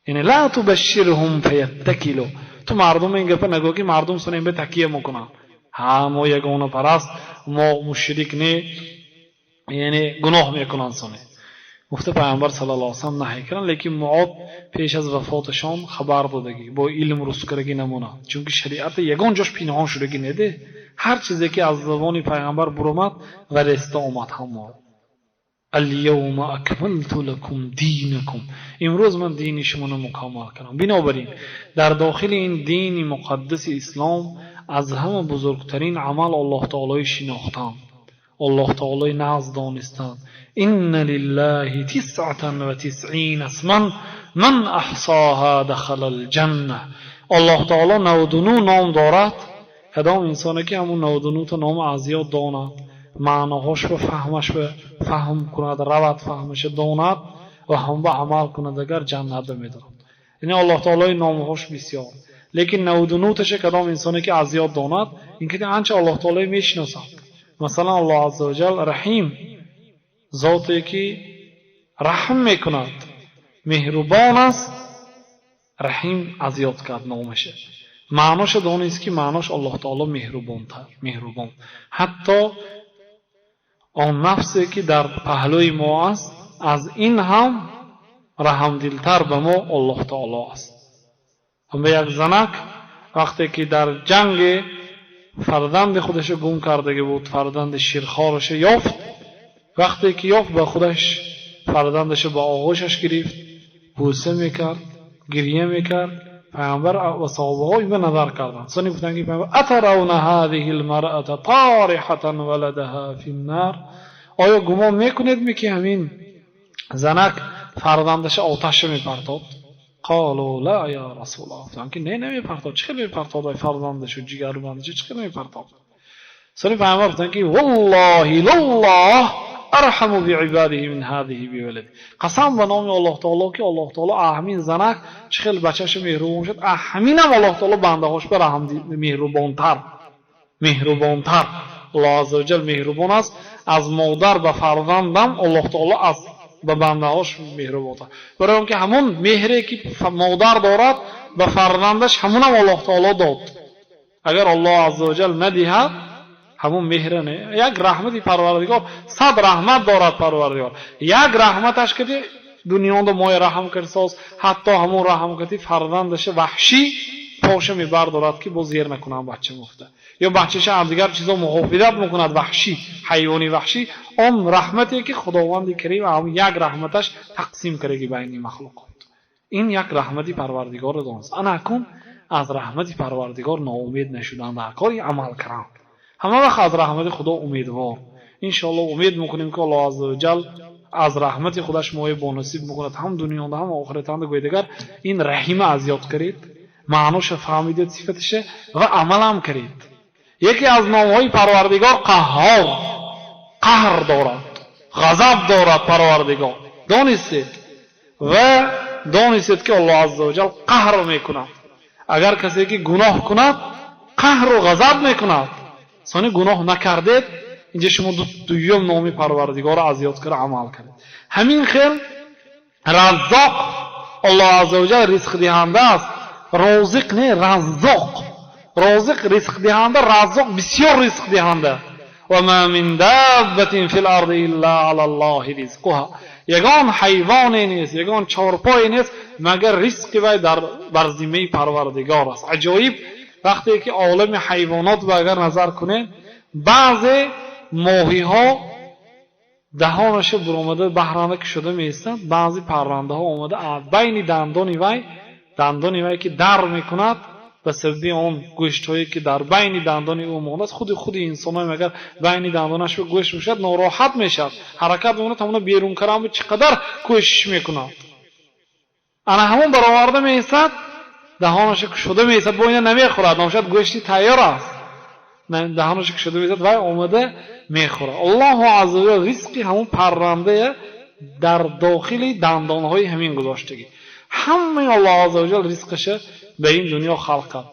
Яъне ла тубашширҳум фаяттакилу, ту мардум ин гапа нагӯ, ки мардум сунем ба такия мекунанд. Ҳа, мо ягонапараст, мо мушрик не, яъне гуноҳ мекунанд. Соне гуфта, Пайғамбар саллаллоҳу алайҳи васаллам наҳй карданд. Лекин Муод пеш аз вафоташон хабар додагӣ, бо илм рускардагӣ намонад, чунки шариата ягон ҷош пинҳон шудагӣ неде. Ҳар чизе ки аз забони Пайғамбар буромад ва реста омад ҳамон. Аlyавма акмалту лакум динакум, имрӯз ман дини шуморо мукаммал кардам. Бинобар ин дар дохили ин дини муқаддаси ислом аз ҳама бузургтарин амал Аллоҳ таолои шинохтан, Аллоҳ таолои нағз донистан. Инна лиллаҳи тисъатан ва тисъина исман, ман аҳсоҳа дахала алҷанна. Аллоҳ таоло 99 ном дорад. Кадом инсоне ки ҳамун 99-та ном аз ёд донад, маъноҳошро фаҳмашро фаҳм кунад, равад, фаҳмаша донад ва ҳам ба амал кунад, агар ҷаннатда медорад. Яъне Аллоҳ таолои номҳош бисёр, лекин 99-таша кадом инсоне ки аз ёд донад, ин ки анча Аллоҳ таолои мешиносад. Масалан, Аллоҳ азза ваҷал Раҳим, зоте ки раҳм мекунад, меҳрубон аст. Раҳим аз ёд кард номаша, маъноша донист, ки маънош Аллоҳ таоло меҳрубонтар, меҳрубон. Ҳатто он нафсе ки дар паҳлӯи мо аст, аз ин ҳам раҳмдилтар ба мо Аллоҳ таоло аст. Ба як занак вақте ки дар ҷанге фарзанди худашо гум кардагӣ буд, фарзанди ширхораша ёфт. Вақте ки ёфт, ба худаш фарзандаша ба оғӯшаш гирифт, бӯса мекард, гирья мекард. Пайғамбар ва саҳобаҳо инба назар карданд. Сони гуфтанд ки пайғамбар: атаравна ҳадиҳи лмаръата тарихатан валадаҳа фи ннар? Оё гумон мекунедми, ки ҳамин занак фарзандаша оташша мепартод? Қолу ла, я Расулаллоҳ. Гуфтанд ки не, намепартод, чӣ хел мепартод фарзандашу, ҷигарбандашу чӣ хел мепартод? Сони пайғамбар гуфтанд ки валлоҳи лаллоҳ арҳаму биибадиҳи мин ҳадиҳи бивалади. Қасам ба номи Аллоҳ таоло, ки Аллоҳ таоло ҳамин занак чӣ хел бачаша меҳрубон шуд, ҳаминам Аллоҳ таоло бандаҳош ба раҳм меҳрубонтар, меҳрубонтар. Аллоҳ азза ваҷал меҳрубон аст аз модар ба фарзандам, Аллоҳ таоло аз ба бандаҳош меҳрубонтар, барои он ки ҳамон меҳре ки модар дорад ба фарзандаш, ҳамонам Аллоҳ таоло дод. Агар Аллоҳ азза ваҷал надиҳад ҳамон меҳра не. Як раҳмати Парвардигор, 100 раҳмат дорад Парвардигор, як раҳматаш кади дунёнда моя раҳм кардсоз. Ҳатто ҳамон раҳм кади фарзандаша ваҳшӣ поша мебардорад, ки боз зер накунам бача гуфта, ё бачаша аз дигар чизо муҳофизат мекунад, ваҳшӣ, ҳайвони ваҳшӣ. Он раҳмате ки Худованди Карим ҳамон як раҳматаш тақсим кардаги байни махлуқот, ин як раҳмати Парвардигорро донист. Ана акун аз раҳмати Парвардигор ноумед нашудан дар кори амал кардан, ҳама вақт аз раҳмати Худо умедвор. Иншоалло умед мекунем, ки Аллоҳ азза ваҷал аз раҳмати худаш моя бонасиб мекунад ҳам дунёда, ҳам охиратанда. Гӯед, агар ин Раҳима аз ёд каред, маъноша фаҳмидед, сифаташа ва амалам каред. Яке аз номҳои Парвардигор Қаҳҳор, қаҳр дорад, ғазаб дорад Парвардигор. Донистед ва донистед, ки Аллоҳ азза ваҷал қаҳр мекунад. Агар касе ки гуноҳ кунад, қаҳру ғазаб мекунад. Сони гуноҳ накардед, инҷа шумо дуюм номи Парвардигорро аз ёд карда амал кардед. Ҳамин хел Раззоқ, Аллоҳ азза ваҷал ризқдиҳанда аст. Розиқ не, Раззоқ. Розиқ ризқдиҳанда, Раззоқ бисёр ризқдиҳанда. Ва мин даббатин фил арди илла алаллоҳи ризқуҳа. Ягон ҳайвоне нест, ягон чорпое нест, магар ризқи вай дар бар зиммаи Парвардигор аст. Аҷоиб, вақте ки олами ҳайвонот ба агар назар кунем, Баъзе моҳиҳо даҳонаша буромада баҳрана кушода меистад, баъзе паррандаҳо омада байни дандони вай ки дар мекунад, ба сабаби он гӯштҳое ки дар байни дандони ӯ мондааст, худи инсонҳо агар байни дандонаш гӯшт бошад, нороҳат мешавад, ҳаракат мекунад, ҳамона берун кардан чӣ қадар кӯшиш мекунад. Ана ҳамон бароварда меистад, даҳонаша кушода меистад, бо ина намехӯрад, номшад гӯшти тайёр аст. Даҳонаша кушода меистад, вай омада мехӯрад. Аллоҳу азза ва ҷалл ризқи ҳамон паррандая дар дохили дандонҳои ҳамин гузоштагӣ. Ҳамаи Аллоҳ азза ва ҷалл ризқаша ба ин дунё халқ кард.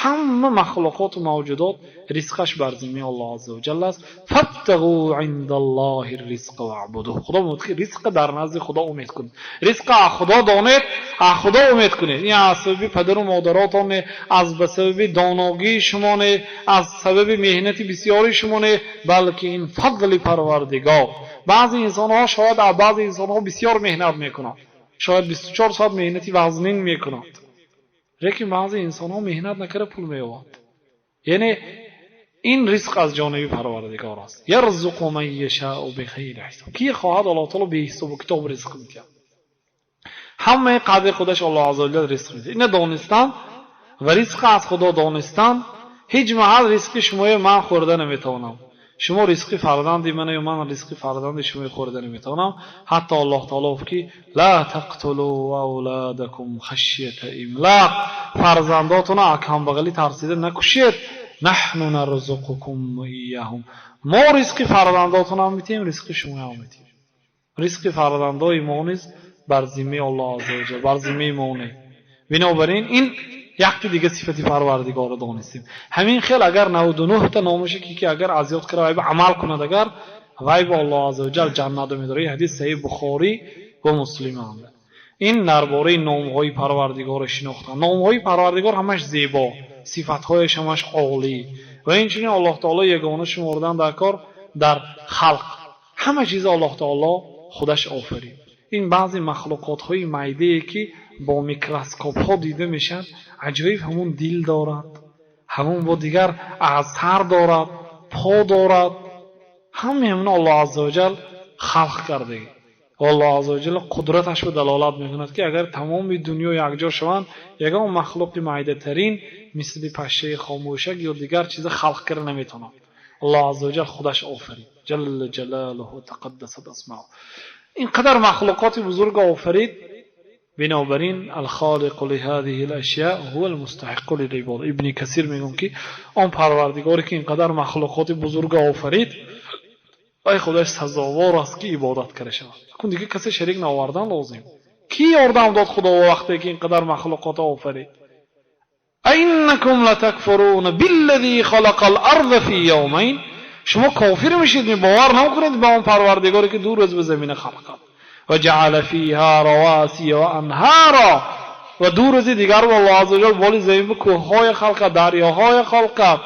Ҳама махлуқоту мавҷудот ризқаш бар зиммаи Аллоҳ азза ва ҷалл аст. Фабтағу индаллоҳи ризқа ваъбудуҳ. Худо мегӯяд ки ризқа дар назди Худо умед кунед. Ризқа аз Худо донед, аз Худо умед кунед. Ин аз сабаби падару модаротон не, аз ба сабаби доногии шумо не, аз сабаби меҳнати бисёри шумо не, балки ин фазли Парвардигор. Баъзе инсонҳо шояд аз баъзе инсонҳо бисёр меҳнат мекунанд, шояд 24 соат меҳнати вазнин мекунанд, лекин баъзе инсонҳо меҳнат накарда пул меёбанд. Яъне ин ризқ аз ҷониби Парвардигор аст. Ярзуқу ман яшаъу бихайри ҳисоб. Ки хоҳад Аллоҳ таоло беҳисобу китоб ризқ медиҳад. Ҳамаи қадри худаш Аллоҳ азза ва ҷалл ризқ медиҳад. Ина донистан ва ризқ аз Худо донистан, ҳеҷ маҳал ризқи шуморо ман хӯрда наметавонам. Шумо ризқи фарзанди ман ё ман ризқи фарзанди шуморо хӯрда наметавонам. Ҳатто Аллоҳ таоло гуфт ки ла тақтулу авладакум хашята имлақ, фарзандотонро аз камбағалӣ тарсида накушед. Наҳну нарзуқукум ва ияҳум, мо ризқи фарзандотонам метиҳем, ризқи шумоам метиҳем. Ризқи фарзандои мо низ бар зиммаи Аллоҳ азза ва ҷалл, бар зиммаи мо не. Бинобар ин якти дига сифати Парвардигорро донистем. Ҳамин хел агар 99 та номаше ки агар азёд кара вай ба амал кунад, агар вай ба Аллоҳ азза ва ҷалл ҷаннат медорад. Ин ҳадис саҳиҳ Бухорӣ ва Муслим анд. Ин дар бораи номҳои Парвардигорро шинохтан. Номҳои Парвардигор ҳамаш зебо, сифатҳояш ҳамаш олӣ. Ва инчунин Аллоҳ таоло ягона шумордан дар кор дар халқ. Ҳама чиз Аллоҳ таоло худаш офарид. Ин баъзе махлуқотҳои майдае ки бо микроскопҳо дида мешавад, аҷоиб ҳамон дил дорад, ҳамон бо дигар асар дорад, по дорад. Ҳамаи ҳамин Аллоҳ азза ва ҷалл халқ кардагӣ. Аллоҳ азза ва ҷалл қудраташ ба далолат мекунад ки агар тамоми дунё якҷо шаванд, ягон махлуқи майдатарин мисли пашшаи хомӯшак ё дигар чиза халқ карда наметавонад. Аллоҳ азза ва ҷалл худаш офарид. Ҷалла ҷалолуҳу ва тақаддасат асмаъу. Ин қадар махлуқоти бузург офарид. Бинобар ин алхолиқу лиҳазиҳи алашё ҳува алмустаҳиқу лилибода. Ибни Касир мегӯяд ки он Парвардигоре ки ин қадар махлуқоти бузург офарид, вай худаш сазовор аст ки ибодат карда шавад. Кун дига касе шарик наовардан лозим. Ки ёрдам дод Худо вақте ки ин қадар махлуқот офарид? Аиннакум латакфуруна биллази халақал арза фи явмайн. Шумо кофир мешед, бовар намекунед ба он Парвардигоре ки ду рӯз ба замина халқ кард. Ва ҷаъала фиҳа равасия ва анҳара. Ва ду рӯзи дигар Аллоҳ азза ва ҷалл боли замин ба кӯҳҳои халқ кард, дарёҳои халқ кард.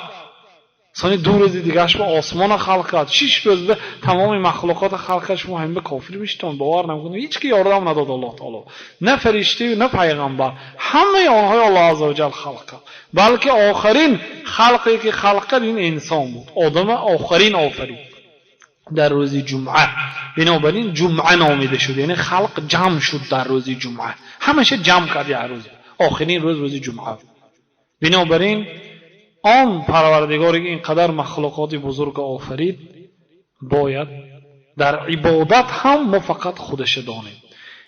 Сони ду рӯзи дигараш ба осмона халқ кард. 6 рӯз ба тамоми махлуқота халқ кард. Шумо ҳамин ба кофир мешитон, бовар намекунед. Ҳеҷ ки ёрдам надод Аллоҳ таоло, на фариштаю на пайғамбар. Ҳамаи онҳои Аллоҳ азза ва ҷалл халқ кард. Балки охирин халқе ки халқ кард ин инсон буд. Одама охирин офарид дар рӯзи ҷумъа. Бинобар ин ҷумъа номида шуд, яъне халқ ҷамъ шуд дар рӯзи ҷумъа. Ҳамаша ҷамъ кард як рӯз. Охирин рӯз рӯзи ҷумъа. Бинобар ин он Парвардигоре ки ин қадар махлуқоти бузург офарид, бояд дар ибодат ҳам мо фақат худаша донем.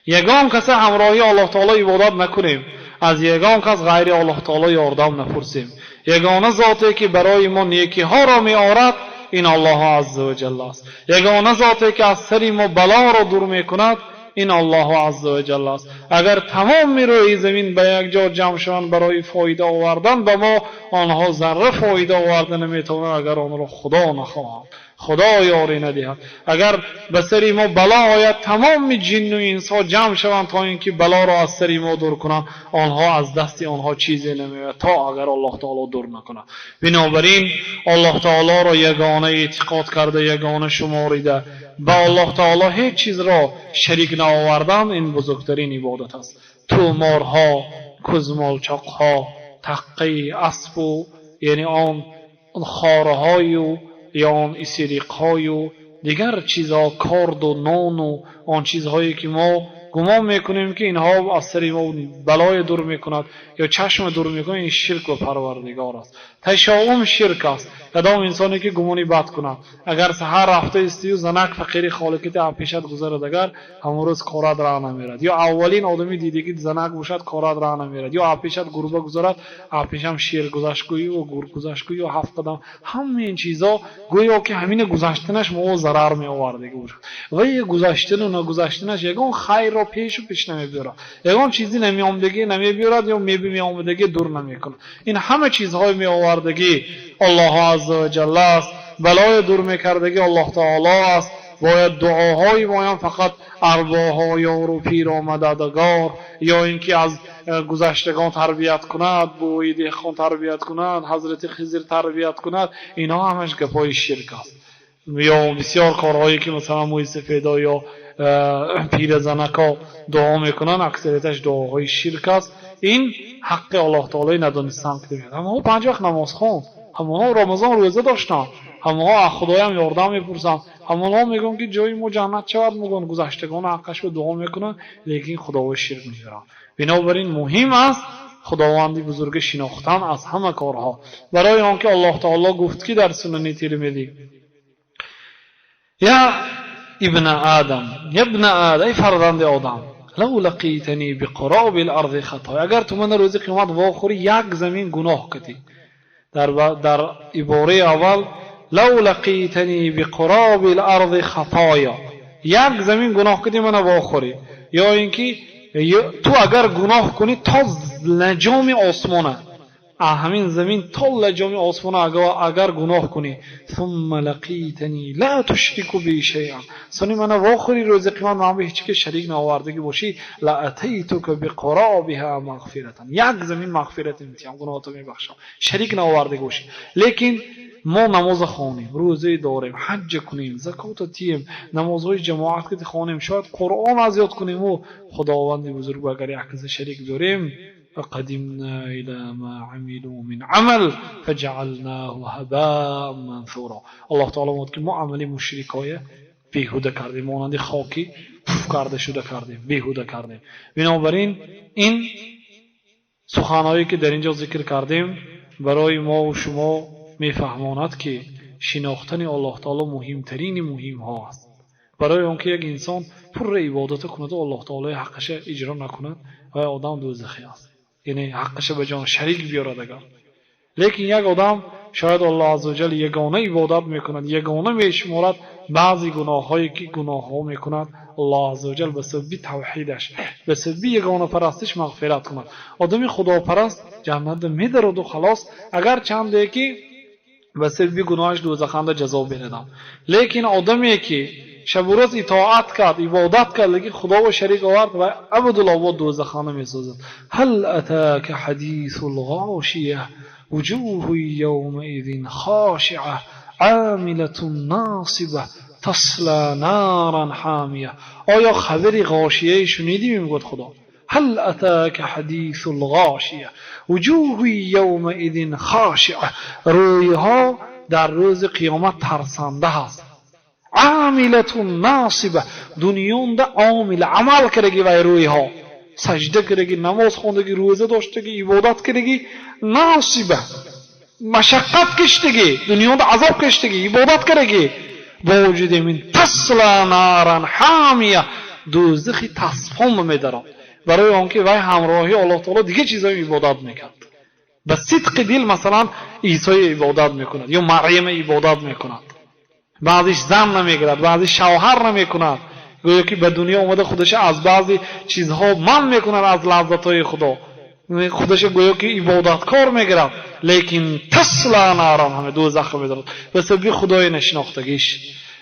Ягон каса ҳамроҳи Аллоҳ таоло ибодат накунем, аз ягон кас ғайри Аллоҳ таоло ёрдам напурсем. Ягона зоте ки барои мо некиҳоро меорад ин Аллоҳ азза ва ҷалл аст. Ягона зоте ки аз сари мо балоро дур мекунад ин Аллоҳ азза ва ҷалл аст. Агар тамоми рӯи замин ба як ҷо ҷамъ шаванд барои фоида овардан ба мо, онҳо зарра фоида оварда наметавонанд агар онро Худо нахоҳад, Худо ёрӣ надиҳад. Агар ба сари мо бало ояд, тамоми ҷинну инсо ҷамъ шаванд то ин ки балоро аз сари мо дур кунанд, онҳо аз дасти онҳо чизе намеояд то агар Аллоҳ таоло дур накунад. Бинобар ин Аллоҳ таолоро ягона эътиқод карда, ягона шуморида, ба Аллоҳ таоло ҳеҷ чизро шарик наовардан ин бузургтарин ибодат аст. Тӯморҳо, кузмолчоқҳо, таққаи аспу, яъне он хораҳою ё он исириқҳою дигар чизҳо, корду нону он чизҳое ки мо гумон мекунем, ки инҳо аз сари мо балое дур мекунад ё чашма дур мекунад, ин ширк ба Парвардигор аст. Ташоум ширк аст. Кадом инсоне ки гумони бад кунад, агар саҳар рафта истию занак фақири холикити пешат гузарад, агар ҳамон рӯз корат раҳ намерад, ё аввалин одами дидагӣ занак бошад, корат раҳ намерад, ё пешат гурба гузарад, пешам шер гузашт гӯю, гург гузашт гӯю, ҳафт қадам, ҳамаи ин чизо гӯё ки ҳамина гузаштанаш мо зарар меовардагӣ бошад. Ва гузаштану нагузаштанаш ягон хайрро пешу пеш намебиёрад, ягон чизи намеомадагӣ намебиёрад ё меомадагӣ дур намекунад. Ин ҳама чизҳои меовардагӣ Аллоҳу азза ва ҷалла аст, балои дур мекардагӣ Аллоҳ таоло аст. Бояд дуоҳои моям фақат арвоҳо, ёру пиро мададгор, ё ин ки аз гузаштагон тарбият кунад, бӯи деҳқон тарбият кунад, ҳазрати Хизр тарбият кунад, инҳо ҳамаш гапҳои ширк аст. Ё бисёр корҳое ки масалан мӯи сафедо ё пиразанако дуо мекунанд, аксарияташ дуоҳои ширк аст. Ин ҳаққи Аллоҳ таолои надонистан ки ҳамаҳо панҷ вақт намозхон, ҳамонҳо Рамазон рӯза доштанд, ҳамонҳо аз Худоям ёрдам мепурсанд, ҳамонҳо мегӯянд, ки ҷои мо ҷаннат шавад, мегӯянд, гузаштагон ҳаққашро дуо мекунанд, лекин Худоро ширк меоранд. Бинобар ин муҳим аст Худованди бузурга шинохтан аз ҳама корҳо, барои он ки Аллоҳ таоло гуфт, ки дар Сунани Тирмидӣ: «Я ибна Адам, ябна Адам, эй фарзанди Одам, лав лақитани биқуроби ларзи хатоя, агар ту мана рӯзи қиёмат вохӯрӣ як замин гуноҳ кардӣ». Дар ибораи аввал лав лақитани биқуроби ларзи хатоя, як замин гуноҳ кардӣ, мана вохӯрӣ, ё ин ки ту агар гуноҳ кунӣ то лаҷоми осмона, ҳамин замин то лаҷоми осмона агар гуноҳ кунӣ, сумма лақитани ла тушрику би шайъан, сони мана вохӯри рӯзи қиёмат, ман ба ҳеҷ ки шарик наовардагӣ бошӣ, ла атайтука биқуробиҳа мағфиратан, як замин мағфират метиҳам, гуноҳато мебахшам, шарик наовардагӣ бошӣ. Лекин мо намоза хонем, рӯза дорем, ҳаҷҷа кунем, закота тием, намозҳои ҷамоат ки хонем, шояд Қуръон аз ёд кунему Худованди бузург агар як каса шарик биёрем, فقدمنا إلى ما عملوا من عمل فجعلناه هباء منثورا. Аллоҳ таоло мегӯяд, ки мо амали мушрикоя беҳуда кардем, монанди хоки пуф карда шуда кардем, беҳуда кардем. Бинобар ин ин суханҳое ки дар ин ҷо зикр кардем, барои мову шумо мефаҳмонад, ки шинохтани Аллоҳ таоло муҳимтарини муҳимҳо аст. Барои он ки як инсон пурра ибодата кунаду Аллоҳ таолои ҳаққаша иҷро накунад, вай одам дӯзахӣ аст, яъне ҳаққаша ба ҷон шарик биёрад агар. Лекин як одам шояд Аллоҳ азза ва ҷал ягона ибодат мекунад, ягона мешуморад, баъзе гуноҳҳое ки гуноҳҳо мекунад, Аллоҳ азза ва ҷал ба сабаби тавҳидаш, ба сабаби ягонапарастиш мағфират кунад. Одами худопараст ҷаннатда медароду халос, агар чанде ки ба сабаби гуноҳаш дӯзаханда ҷазо берадам. Лекин одаме ки шабу рӯз итоат кард, ибодат кард, лекин Худоро шарик овард, ва абадулобод дӯзахона месозад. Ҳал атака ҳадису лғошия вуҷуҳу явмаизин хошиа амилатун носиба тасла наран ҳомия. Оё хабари ғошияи шунидӣ? Мегӯяд Худо. Ҳал атака ҳадису лғошия вуҷуҳу явмаизин хошиа, рӯйҳо дар рӯзи қиёмат тарсанда ҳаст. Амилатун носиба, дунёнда омила амал кардаги, вай рӯйҳо сажда кардаги, намоз хондаги, рӯза доштаги, ибодат кардаги, носиба машаққат киштаги, дунёнда азоб киштаги, ибодат кардаги, бо вуҷуди ин тасла наран ҳомия, дӯзахи таспон медарад. Барои он ки вай ҳамроҳи Аллоҳ таоло дигар чизҳои ибодат мекард ба сидқи дил, масалан, Исои ибодат мекунад ё Марьяма ибодат мекунад, баъзиш зан намегирад, баъзиш шавҳар намекунад, гӯё ки ба дунё омада худаша аз баъзе чизҳо манъ мекунад, аз лаззатҳои Худо худаша гӯё ки ибодаткор мегирад, лекин тасла наран ҳаме дӯзахро медорад ба сабаби Худои нашинохтагиш.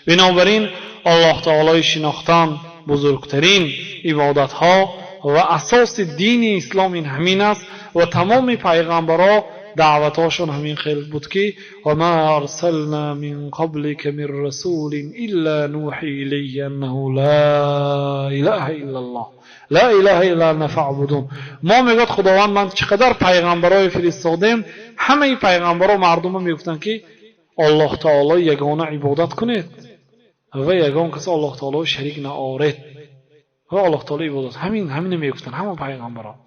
Бинобар ин Аллоҳ таолои шинохтан бузургтарин ибодатҳо ва асоси дини ислом ин ҳамин аст ва тамоми пайғамбарҳо даъватҳошон ҳамин хел буд, ки вама арсална мин қаблика мин расулин илла нӯҳи илайҳи аннаҳу ла илаҳа иллаллоҳ ла илаҳа илла ана фаъбудун. Мо, мегӯяд Худованд, ман чӣ қадар пайғамбарое фиристодем, ҳамаи пайғамбарҳо мардума мегуфтанд, ки Аллоҳ таоло ягона ибодат кунед ва ягон кас Аллоҳ таоло шарик наоред ва Аллоҳ таоло ибодат. Ҳамин мегуфтанд ҳама пайғамбарон.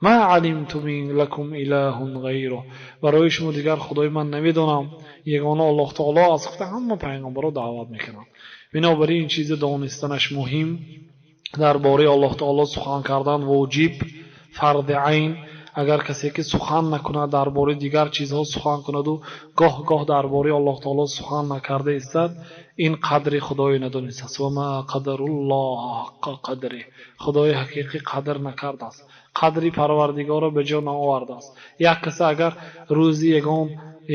Ма алимту мин лакум илаҳун ғайруҳ, барои шумо дигар худои ман намедонам, ягона Аллоҳ таоло аст, гуфта ҳама пайғамбарон даъват мекунанд. Бинобар ин чизи донистанаш муҳим, дар бораи Аллоҳ таоло сухан кардан воҷиб, фарди айн. Агар касе ки сухан накунад, дар бораи дигар чизҳо сухан кунаду гоҳ-гоҳ дар бораи Аллоҳ таоло сухан накарда истад, ин қадри Худои надонистааст. Ва ма қадаруллоҳа ҳаққа қадриҳ, Худои ҳақиқӣ қадр накардааст, қадри Парвардигорро ба ҷо наовардааст. Як каса агар рӯзи ягон,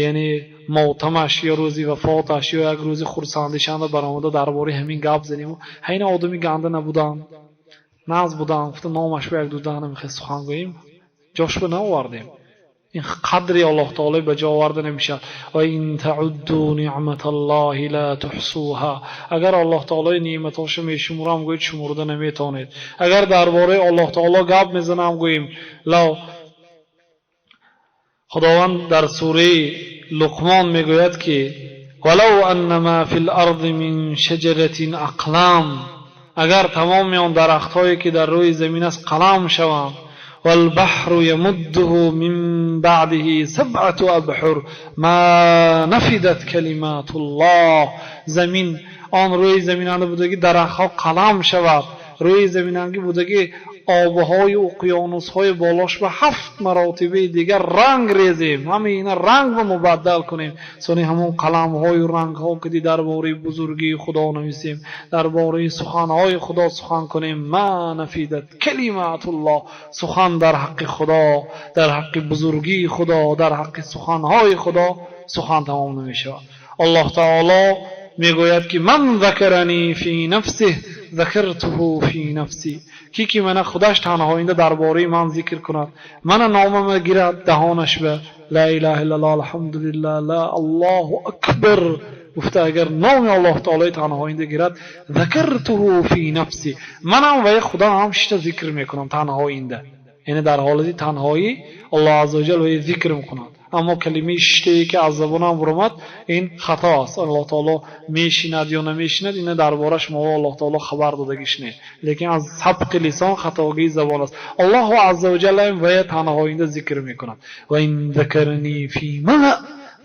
яъне мотамаш ё рӯзи вафоташ ё як рӯзи хурсандишанда баромада дар бораи ҳамин гап занему ҳайна одами ганда набудам, нағз будам, гуфта номаш ба як дудана мехоҳем сухан гӯем, ҷош ба наовардем. Ин қадри Аллоҳ таоло ба ҷо оварда намешавад. Ва ин таъудду ниъматаллоҳи ла туҳсуҳа, агар Аллоҳ таолои неъматҳоша мешумурам гӯед, шумурда наметавонед. Агар дар бораи Аллоҳ таоло гап мезанам гӯем, лав Худованд дар сураи Луқмон мегӯяд ки валав анна ма фил арзи мин шаҷаратин ақлам, агар тамоми он дарахтҳое ки дар рӯи замин аст қалам шаванд, والبحر يمده من بعده سبعة أبحر ما نفدت كلمات الله. زمین آن روی زمین بودگی درختها قلم شود، روی زمین بودگی آبهای اقیانوسهای بالاش به 7 مراتبه دیگر رنگ ریزیم، همه اینا رنگ رو مبدل کنیم، سونی همون قلمهای و رنگها که درباره بزرگی خدا نویسیم، درباره سخنهای خدا سخن کنیم. ما نفیدت کلمات الله، سخن در حق خدا، در حق بزرگی خدا، در حق سخنهای خدا سخن تمام نمیشه. الله تعالی میگوید که من ذکرنی فی نفسه ذکرته فی نفسی، کی که من خودش تنها اینده درباره من ذکر کند، من نامم گیرد دهانش به لا اله الا الله الحمدلله لا الله اکبر گفته، اگر نام الله تعالی تنها اینده گیرد ذکرته فی نفسی، منم و خدا هم شتا ذکر میکنم تنها اینده، یعنی در حالت تنهایی الله عزوجل و ذکر میکند. اما کلمه شته که از زبانم برآمد این خطا است. الله تعالی میشیند یا نمیشیند اینه دربارش ما الله تعالی خبر دادگیش نه، لیکن از سبق لسان خطاگی زبان است. الله عزوجل هم و تنها اینده ذکر میکند. و این ذکرنی فی ملأ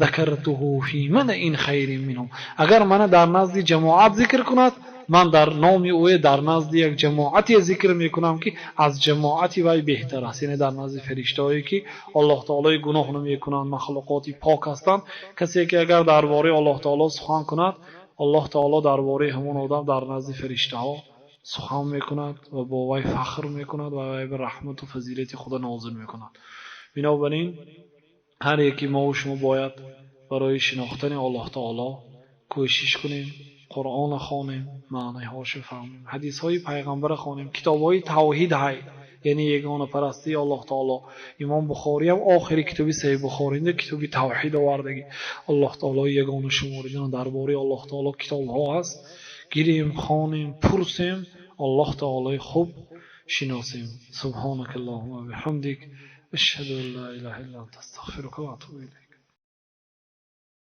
ذکرته فی ملأ خیر منهم، اگر من در نزد جماعت ذکر کند، من در نام او در نزد یک جماعتی ذکر میکنم که از جماعتی وی بهتر است، یعنی در نزد فرشتهایی که الله تعالی گناه نمیکنند، مخلوقاتی پاک هستند. کسی که اگر درباره الله تعالی سخن کند، الله تعالی درباره همون آدم در نزد فرشته ها سخن میکند و با وی فخر میکند و وی به رحمت و فضیلت خدا نازل میکند. بنابراین هر یکی ما و شما باید برای شناختن الله تعالی کوشش کنیم، قرآن خوانیم، معنی‌هاش فهمیم، حدیث‌های پیغمبر خوانیم، کتاب‌های توحید های، یعنی یگانه پرستی الله تعالی. امام بخاری هم آخری کتابی صحیح بخاری ده کتابی توحید آوردگی، الله تعالی یگانه شماریدن درباره الله تعالی کتاب‌ها هست، گیریم، خوانیم، پرسیم، الله تعالی خوب شناسیم. سبحانك اللهم و بحمدک اشهد ان لا اله الا انت استغفرك و اتوب الیک.